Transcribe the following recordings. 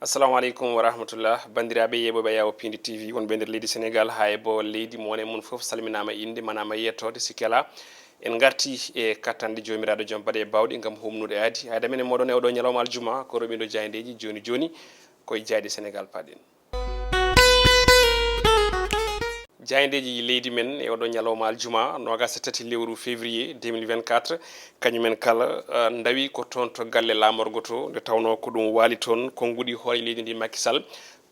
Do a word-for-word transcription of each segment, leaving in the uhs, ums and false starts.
Assalamu aleykum wa rahmatullah. Banndiraaɓe yeeɓooɓe Yawo Pindi T V, wonɓe nder leydi Senegaal, haa e bo leydi mo wone mum fof, salminaama innde, manaama yettoode, sikke alaa. En ngartii e kattanɗe Joomiraaɗo Jom Baɗe e Baawɗe ngam humnude aadi. Aada men e mooɗon e oɗo ñalawma aljuma, ko roɓindo jaayndeeji jooni jooni, koye jaayɗe Senegaal paaɗen. Jaayndeeji leydi men e oɗo ñalawma aljuma, noogas e tati lewru février deux mille vingt-quatre, kañumen kala, eh, ndawi ko toon to galle laamorgo to, nde tawnoo ko ɗum waali toon konnguɗi hoore leydi ndi Macky Sall.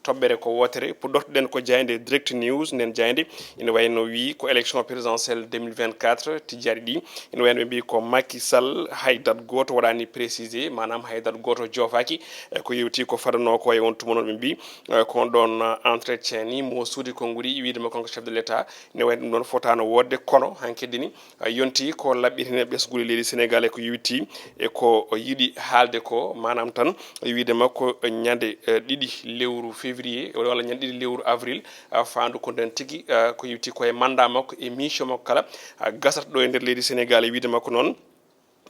Toɓɓere ko wootere, puɗɗortoɗen ko jaaynde Direct News. Nden jaaynde ina wayno wii ko élection présidentielle deux mille vingt-quatre tijjaaɗi ɗi. Ina wayno ɓe mbii ko Macky Sall hay date gooto waɗaani précisé, maanaam hay date gooto joofaaki. E ko yewti ko fadanoo ko e on tuma noon ɓe mbii, eh, ko on ɗoon, eh, entretien ni mo suuti konnguɗi wiide makko ko chef de l'État. Ina wayno ɗum ɗoon fotaano woodde, kono hanki dini, eh, yonti ko laɓɓitine ɓesnguuli leydi Senegaal e ko yewti e ko yiɗi haalde ko, maanaam tan wiide makko ñande, eh, ɗiɗi lewru février walla ñande ɗiɗi lewru avril, eh, faandu ko nden tigi, eh, ko yewti ko e mandat makko e mission makko kala, eh, gasata ɗo e nder leydi Senegaal e wiide makko noon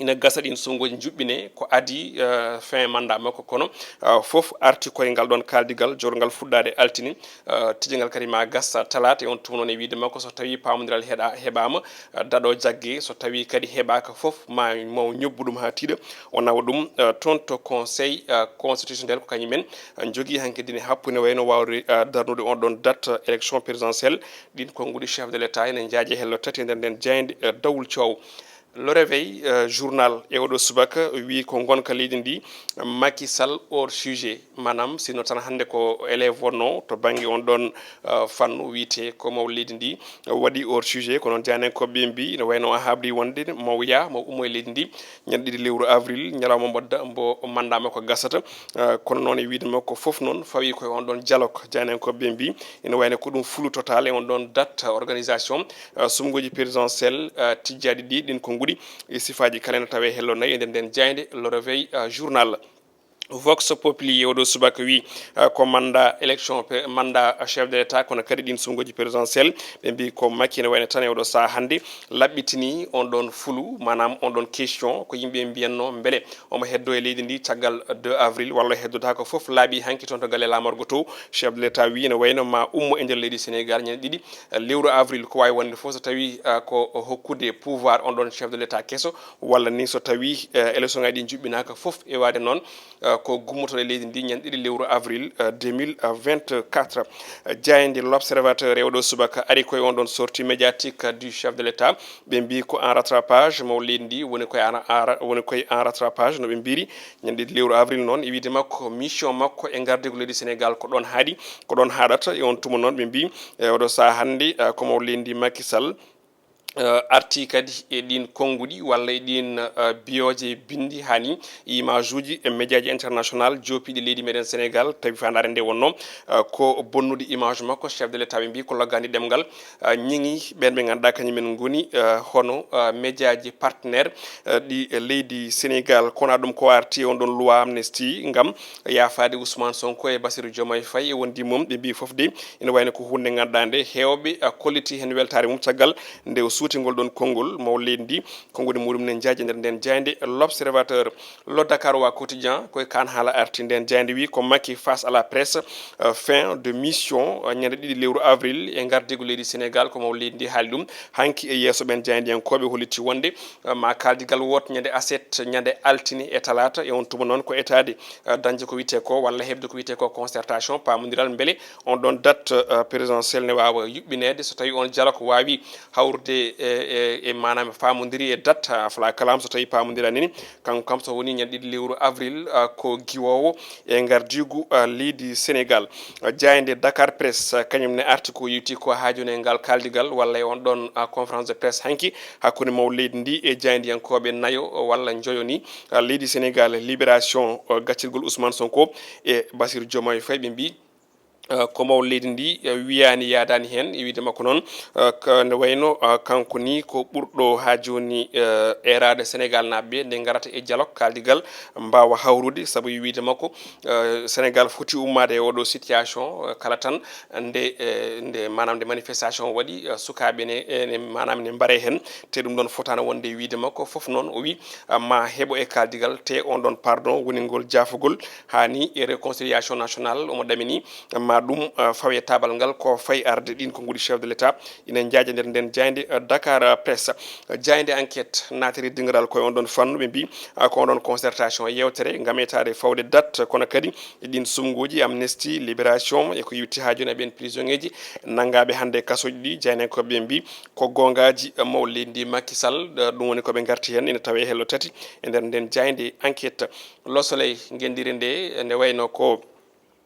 ina gasa ɗin sunnguuji njuɓɓine ko adii, eh, fin mandat makko, kono, eh, fof arti koye ngal ɗoon kaaldigal jowrngal fuɗɗaade altine, eh, tijjangal kadi ma gas talaata. E on tuma noon e wiide makko so tawi paamondiral heɗa-, heɓaama, eh, daɗo jagge, so tawi kadi heɓaaka fof ma maw ñobbu ɗum haa tiiɗa, o nawa ɗum, eh, toon to conseil, eh, constitutionnel, ko kañumen, eh, njogii hanki dine happu ne wayno waawde, eh, darnude on ɗoon date, eh, élection présidentielle. Ɗin konnguɗi chef de l'État ene njaaje hello tati e nder nden jaaynde, eh, dawol coow. Le Réveil, euh, journal e oɗo subaka wii ko ngonka leydi ndi, Macky Sall hors sujet. Maanaam, sinno tan hannde ko élève wonno to bannge on ɗoon, euh, fannu wiyetee ko maw leydi ndi, euh, waɗi hors sujet. Ko noon jaayndiyankooɓe ɓe mbii, ina wayno o haɓdi wonde maw yaa, maw ummo e leydi ndi, ñande ɗiɗi lewru avril, ñalawma mbo da-, mbo mandat makko gasata. Euh, kono noon e wiide makko fof noon fawi koye on ɗoon dialogue. Jaayndiyankooɓe ɓe mbii, ina wayno ko ɗum flou total e on ɗoon date organisation, euh, suɓngooji présidentielle, euh, tijjaaɗi ɗi, ɗin konnguɗi e sifaaji kala ene tawe hello nayi e nder nden jaaynde Le Réveil, euh, journal. Vox Populi e oɗo subaka wi, euh, ko mandat élection pe-, mandat chef de l'État, kono kadi ɗin suɓngooji présidentielle, ɓe mbii ko Macky ene wayno tan e oɗo sahaa hannde laɓɓitini on ɗoon flou, maanaam on ɗoon question ko yimɓe mbiyatno mbele omo heddo e leydi ndi caggal deux avril walla heddotaako fof. Laaɓi hanki toon to galle laamorgo to, chef de l'État wii ene wayno ma ummo e nder leydi Senegaal ñande ɗiɗi, eh, lewru avril. Ko waawi wonde fof so tawi, eh, ko hokkude pouvoir on ɗoon chef de l'État keso, walla ni so tawi, eh, élection ngaji ɗi njuɓɓinaaka fof, e waade noon, eh, ko gummotooɗo e leydi ndi ñande ɗiɗi lewru avril, eh, deux mille vingt-quatre. Eh, jaaynde L'Observateur e oɗo subaka ari koye on ɗoon sortie médiatique du chef de l'État. Ɓe mbii ko en rattrapage, maw leydi ndi woni koye en, en ra-, woni koye en rattrapage, no ɓe mbiri. Ñande ɗiɗi lewru avril noon, e wiide makko, mission makko e ngardigu leydi Senegaal ko ɗoon haaɗi, ko ɗoon haaɗata. E on tuma noon, ɓe mbii, e oɗo sahaa hannde, eh, ko maw leydi ndi Macky Sall, eh, arti kadi e ɗin konnguɗi walla e ɗin, eh, biyooje binndi haa ni image uji e médiaji international joopiiɗi leydi meɗen Senegaal, tawi faandaare nde wonno, eh, ko bonnude image makko. Chef de l'État ɓe mbii ko loggaani ɗemngal, eh, ñiŋi ɓeen ɓe ngannduɗaa kañumen ngoni, eh, hono, eh, médiaji partenaire, eh, ɗi leydi Senegaal. Kono ɗum ko arti e on ɗoon loi amnesty ngam yaafaade Ousmane Sonko e Bassirou Diomaye Faye e wondi mum, ɓe mbii fof de ina wayno ko huunde ngannduɗaa nde heewɓe, eh, kolliti heen weltaare mum caggal nde o suuti ngol ɗoon konngol maw leydi ndi. Ko ngoni muɗum ne njaaji nder nden jaaynde L'Observateur. Le Dakar wa quotidien, koye kaan haala arti nden jaaynde wi ko Macky face à la presse, euh, fin de mission, euh, ñande ɗiɗi lewru avril e ngardigu leydi Senegaal, ko maw leydi ndi haali ɗum. Hanki e yeeso ɓen jaayndiyankooɓe holliti wonde, euh, ma kaaldigal wooto ñande aset, ñande altine e talaata, e on tuma noon ko etaade, euh, dañde ko wiyetee ko walla heɓde ko wiyetee ko concertation, paamondiral, mbele on ɗon date, euh, présidentielle ne waawa yuɓɓineede so tawi on dialogue waawi hawrude e, e, e maanaam faamondiri e date, a fala kalaam so tawi paamondiranini. Kanko kam so woni ñande ɗiɗi lewru avril, ah, ko giwoowo e ngardiigu, ah, leydi Senegaal. Ah, jaaynde Dakar Presse, ah, kañum ne arti ko yewti ko haa jooni e ngal kaaldigal walla e on ɗon, ah, conférence de presse hanki hakkunde maw leydi ndi e jaayndiyankooɓe nayo walla njoyo ni, ah, leydi Senegaal. Libération, ah, gaccirgol Ousmane Sonko e Bassirou Diomaye Faye, ɓe mbii eh, ko mawɗo leydi ndi, eh, wiyaani, yaadaani heen. E wiyde makko noon, eh, ka-, nde wayno, eh, kanko ni ko ɓurɗo haa jooni, eh, eeraade Senegaal naaɓe ɓe nde ngarata e dialogue, kaaldigal, mbaawa hawrude. Sabu e wiyde makko, eh, Senegaal foti ummaade e oɗo situation, eh, kala tan nde, eh, nde, maanaam, nde manifestation waɗi, eh, sukaaɓe ne, eh, ne, maanaam, ne mbaree heen. Te ɗum ɗoon fotaano wonde e wiyde makko. Fof noon, o wi, ah, ma heɓo e kaaldigal, te on ɗoon pardon woni ngol jaafugol, haa ni e réconciliation nationale omo ɗamini, ma ɗum, ah, fawe taabal ngal. Ko fayi arde ɗiin konnguɗi chef de l'État ina njaaja nder ndeen jaaynde, ah, Dakar, ah, Presse. Jaaynde Enquête naatiri dingiral koye on ɗoon fannu, ɓe mbi, ah, ko on ɗoon concertation, yeewtere ngam etaade fawde date, kono kadi e ɗiin suɓngooji, amnistie, libération, e ko yowiti haa jooni e ɓeen prisonnier ji nanngaaɓe hannde e kasooji ɗi. Jaayndiyankooɓe ɓe mbi, ko goongaaji, eh, mawɗo leydi ndi Macky Sall, eh, ɗum woni ko ɓe ngarti heen, ina tawee hello tati e nder ndeen jaaynde Enquête. Le Soleil ngenndiri nde, nde wayno ko,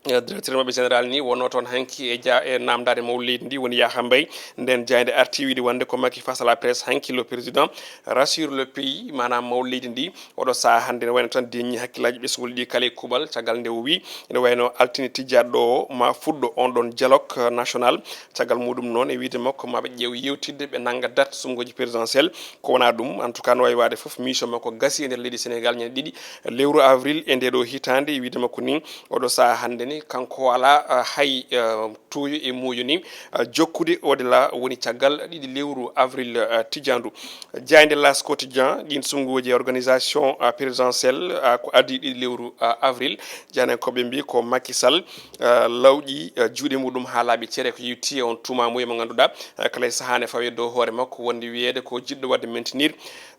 eh, directeur maɓɓe général ni wonnoo toon hanki e ja-, e naamndaade mawɗo leydi ndi, woni Yaha Mbaye. Ndeen jaaynde arti wiyde wonde ko Macky face à la presse hanki, le président rassure le pays, maanaam mawɗo leydi ndi. Oɗo sahaa hannde ne wayno tan deeƴni hakkillaaji ɓesnguuji ɗi kala e kuuɓal, caggal nde o wi, ene wayno altine tijjaaɗo ɗo o, ma fuɗɗo on ɗoon dialogue, eh, national. Caggal muɗum noon, e wiyde makko, ma ɓe ƴeew yewtidde, ɓe nannga date suɓngooji présidentielle. Ko wonaa ɗum, en tout cas, no wayi waade fof, mission makko gasi e nder leydi Senegaal ñande ɗiɗi lewru avril e ndee ɗo hitaande. E wiyde makko ni, oɗo sahaa hannde ni, kanko o alaa, eh, hay, eh, tuuyo e muuyo ni, ah, jokkude au-delà woni caggal ɗiɗi lewru avril, ah, tijjaandu. Jaaynde L'As Quotidien, ɗiin suɓngooji e organisation, ah, présidentielle, ah, ko adii ɗiɗi lewru, ah, avril. Jaayndiyankooɓe mbi ko Macky Sall, ah, lawƴi, ah, juuɗe muɗum haa laaɓi cere ko yowiti e on tuumaamuya mo ngannduɗaa, ah, kala e sahaa ne fawee dow hoore makko, wonde wiyeede ko jiɗɗo waɗde maintenir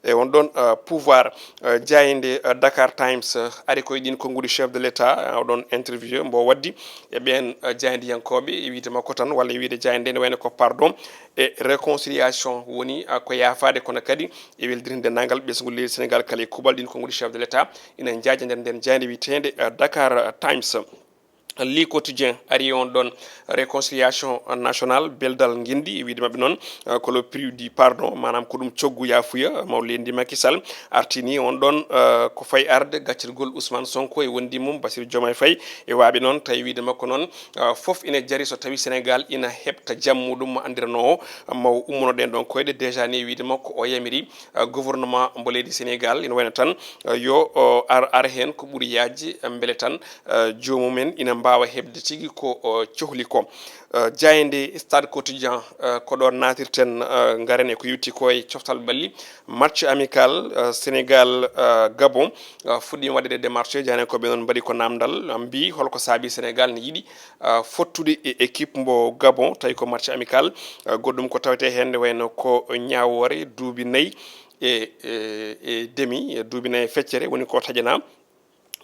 e on ɗoon, eh, pouvoir. Eh, jaaynde, eh, Dakar Times, eh, ari koye ɗiin konnguɗi chef de l'État, eh, oɗon interview mbo waddi e ɓeen, eh, jaayndiyankooɓe, e wiyde makko tan, walla e wiyde jaaynde nde, ne wayno ko pardon e réconciliation woni, eh, ko yaafaade, kono kadi e weldirinde denndaangal ɓesngu leydi Senegaal kala e kuuɓal. Ɗiin konnguɗi chef de l'État ina njaaja nder ndeen jaaynde wiyeteende, eh, Dakar Times. Le Quotidien ari on ɗoon, réconciliation nationale, beldal ngenndi, e wiyde maɓɓe noon, eh, ko le prix du pardon, maanaam ko ɗum coggu yaafuya, mawɗo leydi ndi Macky Sall artini on ɗoon, eh, ko fayi arde gaccirgol Ousmane Sonko e wondi mum Bassirou Diomaye Faye e waaɓe noon, tawi wiyde makko noon, eh, fof ina jari so tawi Senegaal ina heɓta jam muɗum mo anndiranoo o, ma o ummono ɗeen ɗoon koyɗe. Déjà ni e wiyde makko o yamiri, eh, gouvernement mbo leydi Senegaal, ina wayno tan, eh, yo o ar, ar heen ko ɓuri yaajde, eh, mbele tan eh, joomum en ina mbaawa heɓde tigi ko, eh, cohli ko. Eh, jaaynde Stade Quotidien, eh, ko ɗoon naatirten, eh, ngaren e ko yowiti ko e coftal ɓalli. Match amical, eh, Sénégal, eh, Gabon, eh, fuɗɗiima waɗde démarche. Jaayndiyankooɓe noon mbaɗi ko naamndal, eh, mbi holko saabi Sénégal ne yiɗi, eh, fottude e équipe mbo Gabon, tawi ko match amical, eh, goɗɗum ko tawetee heen ne wayno ko ñaawoore duuɓi nayi e, e, e demi, e duuɓi nayi e feccere woni ko taƴanaa.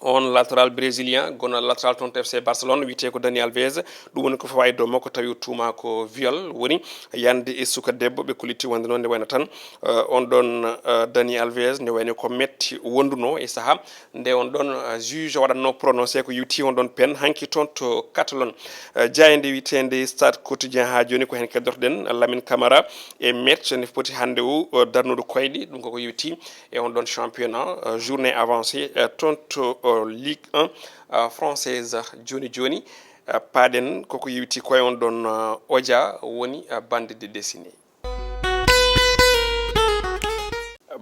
On latéral brésilien, gona latéral toon to F C Barcelone, wiyetee ko Dani Alves. Ɗum woni ko fawa e dow makko, tawi o tuumaa ko viol woni yande e suka debbo. Ɓe kolliti wonde noon nde wayno tan, eh, on ɗoon, eh, Dani Alves, nde wayno ko metti wondunoo e sahaa nde on ɗoon, eh, juge waɗatnoo prononcé ko yowti on ɗoon peine hanki toon to Catalogne. Eh, jaaynde wiyeteende Stade Quotidien haa jooni ko heen keddoto-ɗen Lamine Camara e match ne foti hannde o, eh, darnude koyɗe. Ɗum koko yowti e on ɗoon championnat, euh, journée avancée, euh, toon to, euh, Ligue un, euh, française. Jooni jooni, euh, paaɗen koko yowiti koye on ɗoon, euh, oja woni, euh, bande de dessinée.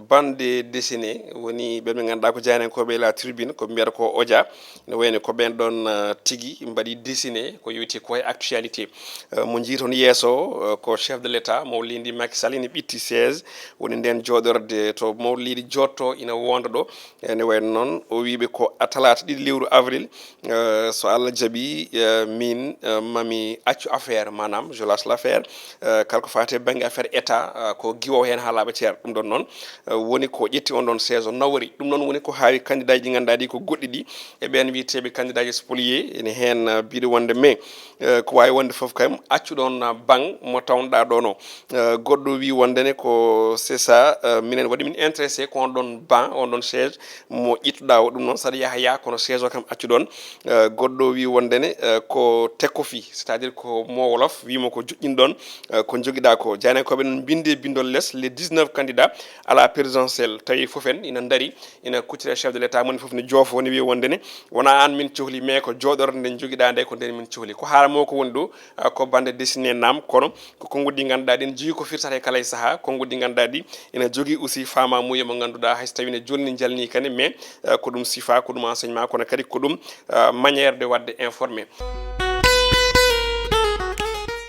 Bande dessinée woni ɓe ɓe ngannduɗaa ko jaayndiyankooɓe La Tribune, ko mbiyata ko oja. Ne wayno ko ɓeen ɗoon, euh, tigi mbaɗi dessiné ko yowiti ko e actualité. Euh, mo njiyton yeeso, euh, ko chef de l'État, mawɗo leydi Macky Sall, ina ɓitti siège, woni ndeen jooɗorde to mawɗo leydi jooɗto ina woonda ɗo. Ene wayno noon, o wiiɓe ko talaata ɗiɗi lewru avril, euh, so Allah jaɓi, euh, min, euh, mami accu affaire, maanaam, je lâche l'affaire, euh, kala ko faati e bannge affaire État, euh, ko giwo heen haa laaɓa ceer. Ɗum ɗoon noon, euh, woni ko ƴetti on ɗoon siège o nawori. Ɗum noon woni ko haawi candidat ji ɗi ngannduɗaa ɗi ko goɗɗi ɗi, e ɓeen wiyeteeɓe candidat ji spoliés, ene heen, uh, mbiɗo wonde mais, uh, ko waawi wonde fof kam, accu ɗoon, uh, banc mo tawnoɗaa ɗoon o. Uh, goɗɗo wi wonde ne ko c'est ça, uh, minen waɗi min intéressé ko on ɗoon banc, on ɗoon siège mo ƴettuɗaa o. Ɗum noon saɗa yaha yaa, kono siège o kam accu ɗoon. Uh, goɗɗo wi wonde ne, uh, ko tekofi, c'est-à-dire ko mo wolof wi mo ko joƴƴin ɗoon, uh, ko jogiɗaa ko. Jaayndiyankooɓe noon mbinde bindol les, les dix-neuf candidats à la présidentielle, tawi fof en ina ndari, ina kuccita chef de l'État, moni fof ne joofo, ne wiya wonde ne wona aan min cohli, mais ko jooɗorde nde jogiɗaa nde, ko nden min cohli. Ko haala mo ko woni ɗo, ah, ko bande dessiné naam, kono ko konnguɗi ɗi ngannduɗaa ɗin jogii ko firtata e kala e sahaa, konnguɗi ɗi ngannduɗaa ɗi ina jogii aussi faamamuya mo ngannduɗaa hay so tawi ne jolni jalni kadi, mais, ah, ko ɗum sifa, ko ɗum enseignement, kono kadi ko ɗum, ah, manière de waɗde informé.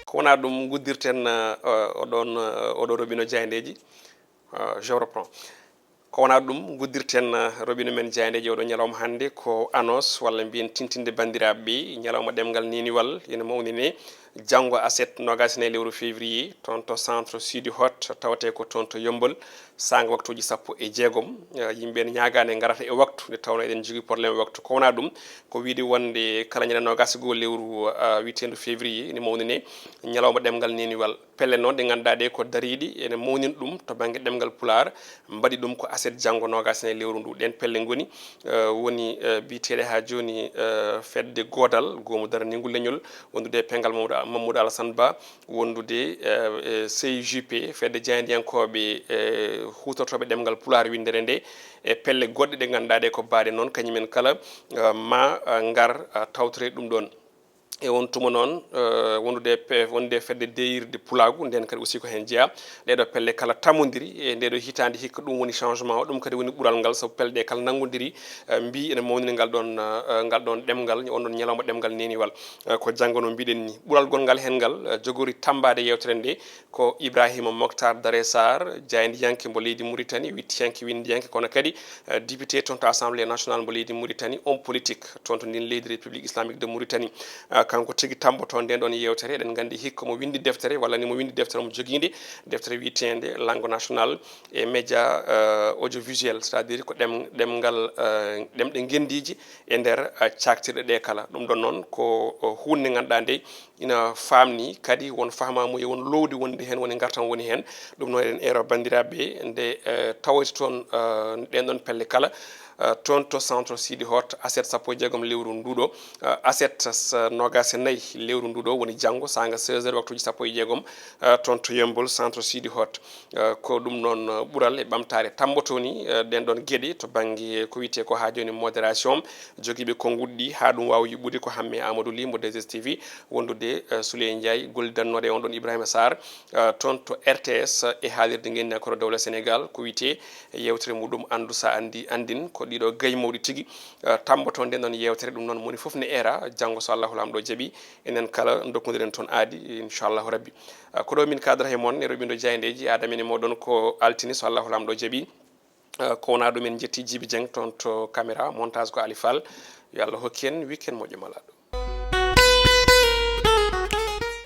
Ko wonaa ɗum nguddirten, ah, ah, oɗon, ah, oɗo roɓino jaayndeeji, ah, je reprends. Ko wonaa ɗum nguddirten, ah, roɓino men jaayndeeji oɗo ñalawma hannde, ko annonce walla mbiyen tintinde banndiraaɓe ɓe ñalawma ɗemngal neniwal ina mawnine janngo aset noogaas e nayi lewru février, toon to centre Sidi Hot, tawatee ko toon to Yommbol, saanga waktuuji sappo e jeegom. Ah, yimɓe ne ñaagaani ngarata e waktu, nde tawnoo eɗen njogii problème waktu. Ko wonaa ɗum, ko wiyde wonde kala ñande noogaas e goo lewru, ah, wiyeteendu février ene mawnine ñalawma ɗemngal neniwal. Pelle noon ɗe ngannduɗaa ɗe ko dariiɗe, ene mawnina ɗum to bannge ɗemngal Pulaar, mbaɗi ɗum ko aset janngo noogaas e nayi lewru ndu. Ɗeen pelle ngoni, eh, woni, eh, biyeteeɗe haa jooni, eh, fedde Goodal, goomu daraniingu leñol, wondude e pengal Mamadou, Mamadou Alassane Ba, wondude, eh, e C I J P, fedde jaayndiyankooɓe, eh, huutortooɓe ɗemngal Pulaar winndere nde, e pelle goɗɗe ɗe ngannduɗaa ɗe ko baaɗe noon, kañum en kala, eh, ma, eh, ngar, eh, tawtore ɗum ɗoon. E on tuma noon, eh, wondude pe-, wonde fedde deyirde pulaagu, nden kadi aussi ko heen jeyaa. Ɗeeɗo pelle kala tamondiri e ndeeɗo hitaande hikka, ɗum woni changement o, ɗum kadi woni ɓural ngal, sabu pelle ɗe kala nanngondiri, eh, mbii ene mawnina ngal ɗoon, eh, ngal ɗoon ɗemngal, on ɗoon ñalawma ɗemngal neniwal. Eh, ko janngo no mbiɗen ni, ɓural gonngal heen ngal, eh, jogori tammbaade yeewtere nde ko Ibrahima Moctar Dare Sarr, jaayndiyanke mbo leydi Mauritanie, wittiyanke, winndiyanke, kono kadi, eh, député toon to Assemblée nationale mbo leydi Mauritanie, homme politique toon to ndin leydi République Islamique de Mauritanie. Ah, kanko tigi tammboto nden ɗon yeewtere. Eɗen nganndi hikka mo winndi deftere, walla ni mo winndi deftere mo jogiinde, deftere wiyeteende Langue nationale et média, euh, audiovisuel, c'est-à-dire ko ɗem-, ɗemngal, euh, ɗemɗe ngenndiiji e nder, euh, caaktirɗe ɗe kala. Ɗum ɗon noon ko, euh, huunde nde ngannduɗaa nde ina faamni kadi won fahmaamuya, won loowdi wonde heen, woni ngartam woni heen. Ɗum noon eɗen eero banndiraaɓe nde, eh, tawoyta toon, eh, ɗeen ɗoon pelle kala, eh, toon to centre Sidi Hot, aset sappo e jeegom lewru nduɗo, eh, aset s-, noogaas e nayi lewru nduɗo woni janngo, saanga seize heures, waktuuji sappo e jeegom, eh, toon to Yommbol, centre Sidi Hot. Eh, ko ɗum noon, eh, ɓural e ɓamtaare tamboto ni, eh, ɗeen ɗoon geɗe to bannge ko wiyetee ko haa jooni modération, jogiiɓe konnguɗi ɗi haa ɗum waawa yuɓɓude ko Hammee Amadou Ly mo deux S T V, wondude, eh, Souley Ndiaye, gollidannooɗo e on ɗoon Ibrahima Sarr, eh, toon to R T S e haalirde ngenndiyankooɓe dowla Sénégal, ko wiyetee yeewtere muɗum Anndu so a anndi, anndin. Ko ɗiɗo gayi mawɗi tigi, eh, tamboto nden ɗoon yeewtere. Ɗum noon, moni fof ne eera, janngo so Allahu Laamɗo jaɓi, enen kala ndokkondiren toon aadi, inchallahu rabbi. Eh, ko ɗo min kaadata e mon e roɓindo jaayndeeji, aada men e mooɗon ko altine so Allahu Laamɗo jaɓi. Eh, ko wonaa ɗum, en njetti Jibi Dieng toon to caméra, montage ko Ali Fall. Yo Allah hokku en weekend moƴƴo malaaɗo.